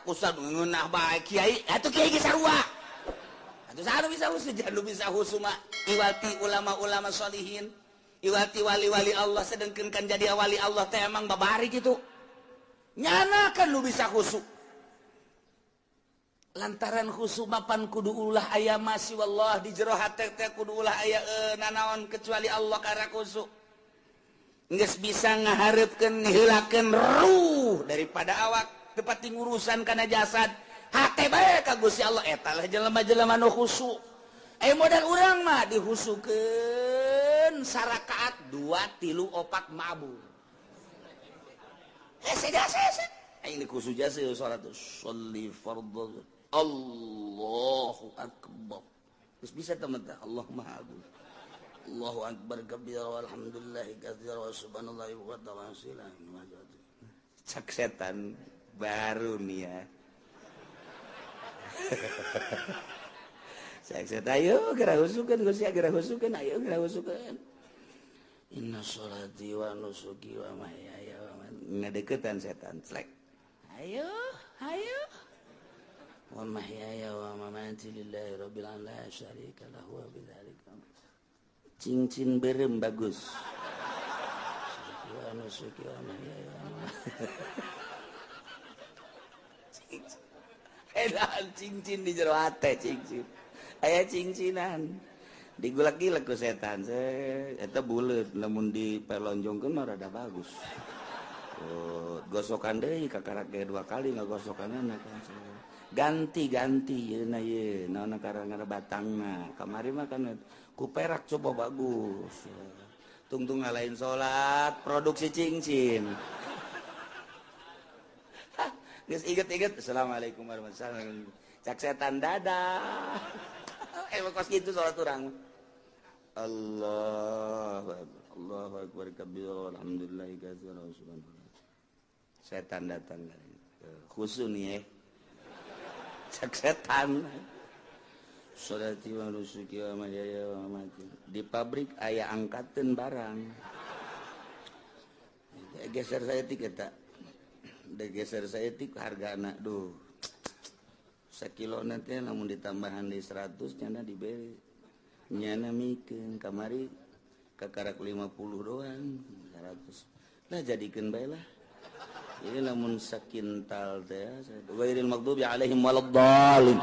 Ustad ngeunah bae kiai atuh kiai ge sarua. Atuh saha nu bisa khusu? Jangan bisa khusu mah iwati ulama-ulama sholihin, iwati wali-wali Allah. Sedengkeun kan jadi wali Allah teh emang babari gitu. Nyana kan nu bisa khusu. Lantaran khusu mapan kudu ulah aya masih wallah di jero hate teh kudu ulah aya nanaon kecuali Allah karena khusu. Geus bisa ngahareupkeun ngiheulakeun ruh daripada awak tepat ngurusan kana jasad. Hate bae ka Gusti Allah eta lah jelema-jelema nu khusu. Modal urang mah dihusukeun sarakaat 2 3 4 mabur. Hese jasa hese. Aing dikhusu jasa salat sholli fardhu. Allahu akbar. Terus bisa teman teh Allah Maha Agung. Allahu akbar kabira walhamdulillahi katsira wa subhanallahi wa ta'ala. Cak setan baru nih ya. Cak setan ayo geura husukeun Gusti geura husukeun ayo geura husukeun. Inna sholati wa nusuki wa mahyaya wa mamati. Ngadeukeutan setan slek. Ayo, ayo. Wa mahyaya wa mamati lillahi rabbil alamin la syarika lahu wa bidzalika. Cincin berem bagus. Wa nusuki wa mahyaya wa cincin. Cincin di jero hate cincin. Aya cincinan. Digulak-gilek ku setan. Eta buleut lamun dipelonjongkeun mah rada bagus. Oh, gosokan deui kakarak ge 2 kali ngagosokanna kan. Ganti-ganti yeuna ye naon karang batangna. Kamari mah kan ku perak coba bagus. Tungtung ngalain salat produksi cincin. Geus inget-inget assalamualaikum warahmatullahi wabarakatuh. Cak setan dadah. Emang kos gitu salat urang. Allahu akbar. Allahu akbar kabira walhamdulillahi katsira wa subhanallah. Setan datang khusu nih ya. Cak setan. Sholati wa nusuki wa mahyaya wa mamati. Di pabrik aya angkateun barang. Geser saya tik eta. Geser saya tik hargana duh. Sakilo nanti lamun ditambahan di 100 nyana diberi. Nyana mikeun kamari kakarak 50 doang 100. Lah jadikeun bae lah. Jadi lamun sakintal teh ghairil maghdubi alaihim waladdallin.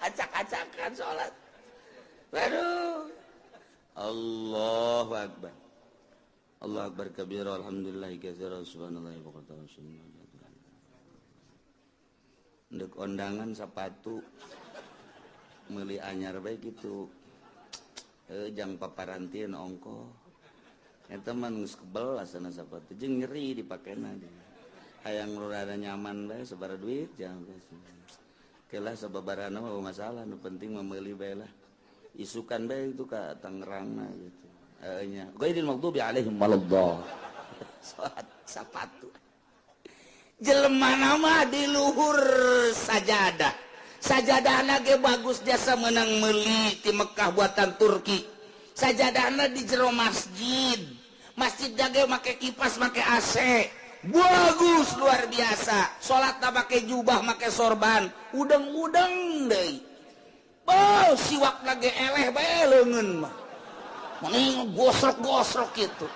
Acak-acakan salat. Waduh. Allahu akbar. Allahu akbar kabira alhamdulillahi katsira subhanallahi wa bihamdihi. Ndek ondangan sepatu meuli anyar bae kitu. Jang paparantieun ongkoh. Eta mah geus kebel asana sepatu jeung nyeri dipakena. Hayang rada nyaman bae sabaraha duit jang. Kelah sababarana mah masalah nu penting mah meuli bae lah. Isukan bae itu ka Tangerang mah gitu. Heeh nya. Ghairil maghdubi alaihim waladdallin. Salat sapatu. Jelema nama di luhur sajadah. Sajadahna ge bagus jasa menang meuli ti Mekah buatan Turki. Sajadahna di jero masjid. Masjid ge make kipas, make AC. Bagus luar biasa. Salatna make jubah, make sorban, udeng-udeng deui. Oh, siwakna ge eleh bae leungeun mah. Mending gosrok-gosrok kitu.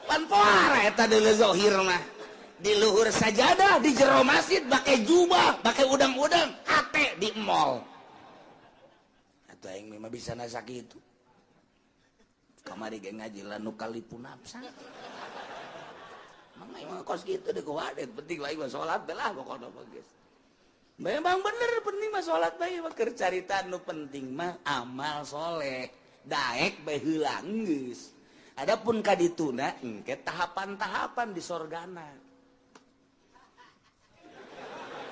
Pan poara eta deuleu zahir mah. Di luhur sajadah, di jero masjid, pakai jubah, pakai udang-udang, hate di mall. Atau aing memang bisa nasak itu. Kamari ge ngaji la nu kalipu nafsa. Mang emang kos kitu deh kuwadet, penting lain mah salat bae lah pokona mah geus. Memang bener penting mah salat bae mah keur carita nu penting mah amal soleh. Daek bae heula geus. Adapun kadituna engke tahapan-tahapan di sorgana.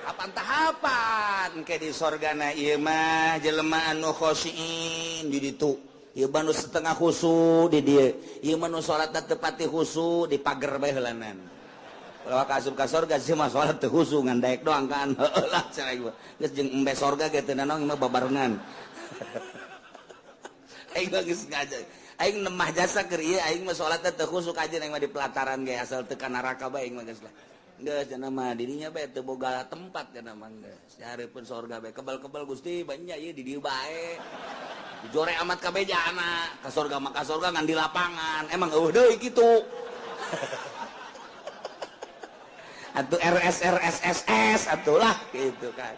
Tahapan-tahapan ke di sorgana ieu mah jelema anu khosyin di ditu. Ieu mah nu setengah khusu di dieu. Ieu mah nu salatna teu pati khusu di pager bae heulanan. Ulah ka asup ka sorga sih mah salat teu khusu ngan daek doang kan. Heueuh lah cenah ieu. Geus jeung embe sorga ge teu nanaon mah babarengan. Aing mah geus ngaji. Aing nemah jasa keur ieu aing mah salat teh teu khusuk aja aing mah di pelataran ge asal teu ka neraka bae aing mah geus lah. Geus cenah mah dirinya bae teu boga tempat cenah mah geus. Dihareupeun sorga bae kebal-kebal Gusti banyak ieu di dieu bae. Dijore amat kabeh jana ka sorga mah ka sorga ngan di lapangan. Emang eueuh deui kitu. Atuh RS RS SS atuh lah gitu kan.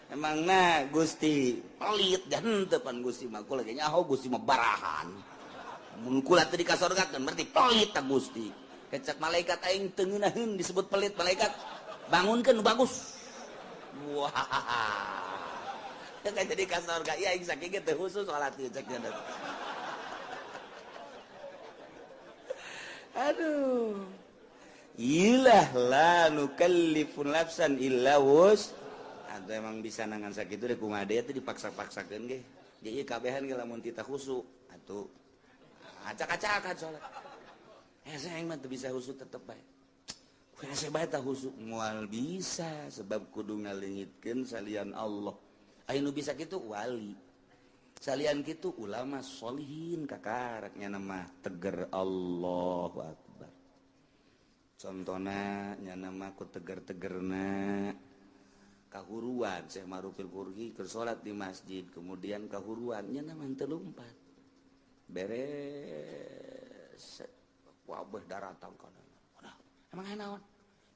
Emang nah Gusti pelit dan henteu pan Gusti mah kula ge nyaho Gusti mah barahan. Mun kula teu dikasorgakeun berarti pelit ta Gusti. Kecak malaikat aing teu ngeunaheun disebut pelit malaikat. Bangunkeun nu bagus. Wah. Teu jadi ka sorga ieu aing sakieu ge teu khusus salat ieu cek nya. Aduh. Ilah la nukallifu nafsan illa wus. Atau emang bisa nangan sakitu deh kumaha deui teh dipaksa-paksakeun ge. Jadi kabehan ge lamun tita khusyuk atuh acak-acakan salat. Hese aing mah teu bisa khusyuk tetep bae. Hese bae tah khusyuk moal bisa sebab kudu ngaleungitkeun salian Allah. Aya nu bisa kitu wali. Salian kitu ulama sholihin kakaraknya mah teger Allahu akbar. Contona nya mah ku teger-tegerna kahuruan Syekh Ma'rufil Qurhi keur salat di masjid kemudian kahuruan nya mah teu lumpat beres wabah daratang kana emang aya naon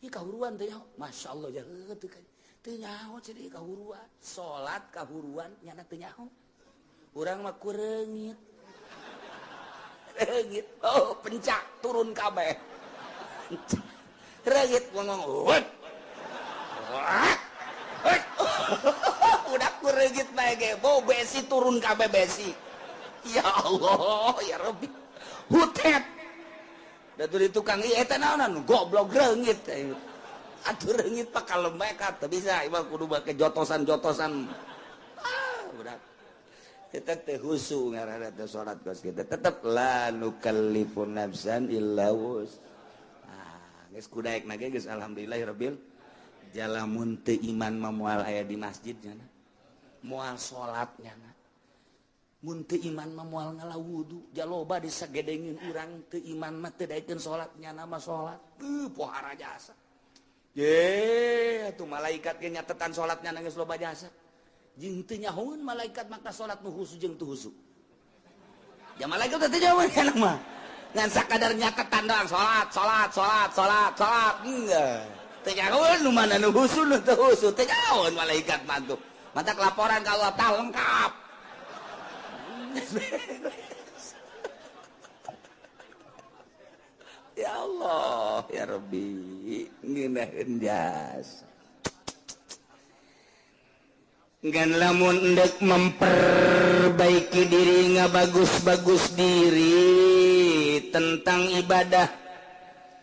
ieu kahuruan teh nyaho masyaallah ya teu teu nyaho cenah kahuruan salat kahuruan nya teu nyaho urang mah kureungit reungit oh pencak turun kabeh reungit ngomong wet udah kuregit bae ge bau besi turun kabeh besi. Ya Allah ya Rabbi hutet da di tukang ieu eta naonan goblok reungit atuh reungit pak kalem bae ka teu bisa ieu kudu make jotosan-jotosan ah budak kita teh khusyuk ngaranna teh salat kos kita tetep la nukallifu nafsan illa wus. Ah geus kudaek na ge geus alhamdulillahirabbil jalamun teu iman mah moal aya di masjid nya moal salat nya mun teu iman mah moal ngala wudu jaloba disagedengin urang teu iman mah teu daekeun salat nya mah salat teu pohara jasa ye atuh malaikat ge nyatetan salatnya geus loba jasa jeung teu nyahoeun malaikat maka salat nu khusyuk jeung teu khusyuk ya malaikat teh teu nyahoeun kana mah ngan sakadar nyatetan doang salat salat salat salat salat enggak teu nyahoeun nu mana nu khusyuk nu teu khusyuk teu nyahoeun malaikat mah tuh matak laporan ka Allah tah lengkap. Ya Allah ya Rabbi ngeunaheun jasa ngan lamun endek memperbaiki diri ngabagus-bagus diri tentang ibadah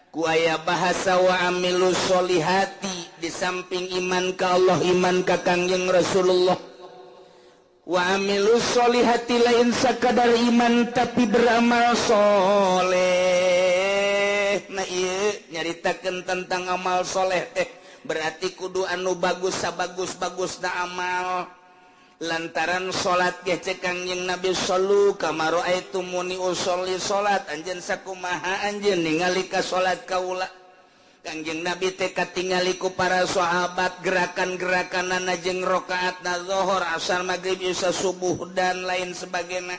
ku aya bahasa wa amilu sholihati di samping iman ka Allah iman ka Kangjeng Rasulullah wa amilu sholihati lain sakadar iman tapi beramal soleh. Nah ieu nyaritakeun tentang amal soleh teh berarti kudu anu bagus sabagus-bagusna amal lantaran salat ge cek Kangjeng Nabi sallu kama raaitumuni usolli salat anjeun sakumaha anjeun ningali ka salat kaula. Kangjeng Nabi teh katingali ku para sahabat gerakan-gerakanana jeung rakaatna zuhur, asar, magrib, isya, subuh dan lain sebagainya.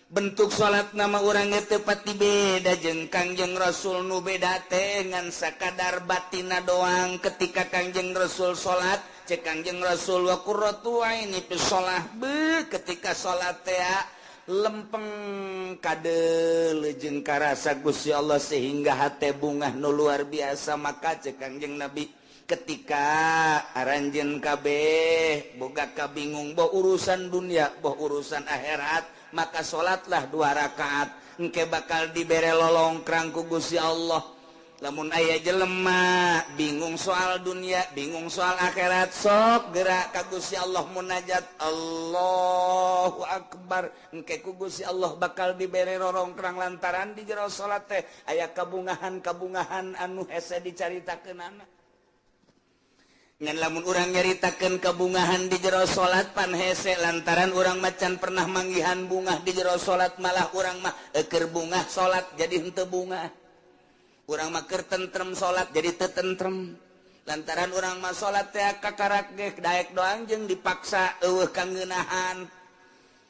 Bentuk salat nama urang teh pati beda jeung Kangjeng Rasul nu beda teh ngan sakadar batina doang. Ketika Kangjeng Rasul salat cek Kangjeng Rasul wa qurratu aini fi shalah be ketika salat teh lempeng kadeuleu jeung karasa Gusti Allah sehingga hate bungah nu luar biasa. Maka cek Kangjeng Nabi ketika aranjeun kabeh boga kabingung boh urusan dunia boh urusan akhirat maka salatlah 2 rakaat engke bakal dibere lolongkrang ku Gusti Allah. Lamun aya jelema bingung soal dunia bingung soal akhirat sok gerak ka Gusti Allah munajat Allahu akbar engke ku Gusti Allah bakal dibere rorongkrang lantaran di jero salat teh aya kabungahan-kabungahan anu hese dicaritakeunana. Ngan lamun urang nyaritakeun kebungahan di jero salat pan hese, lantaran urang mah can pernah manggihan bungah di jero salat. Malah urang mah eker bungah salat jadi henteu bungah, urang mah keur tentrem salat jadi teu tentrem, lantaran urang mah salat teh kakarak ge daek doang jeung dipaksa, euweuh kangeunahan.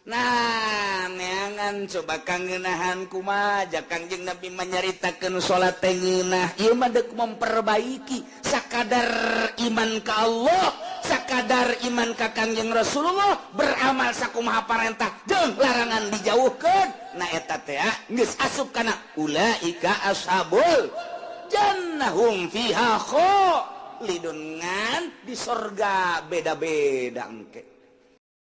Nah, neangan coba kangeunahan kumaha. Kangjeng Nabi menyaritakeun salat teh ngeunah. Ieu mah deuk memperbaiki sakadar iman ka Allah, sakadar iman ka Kangjeng Rasulullah, beramal sakumaha parentah jeung larangan dijauhkeun. Nah, eta teh geus asup kana ulaika ashabul jannah hum fiha khalidun. Ngan di sorga beda-beda engke.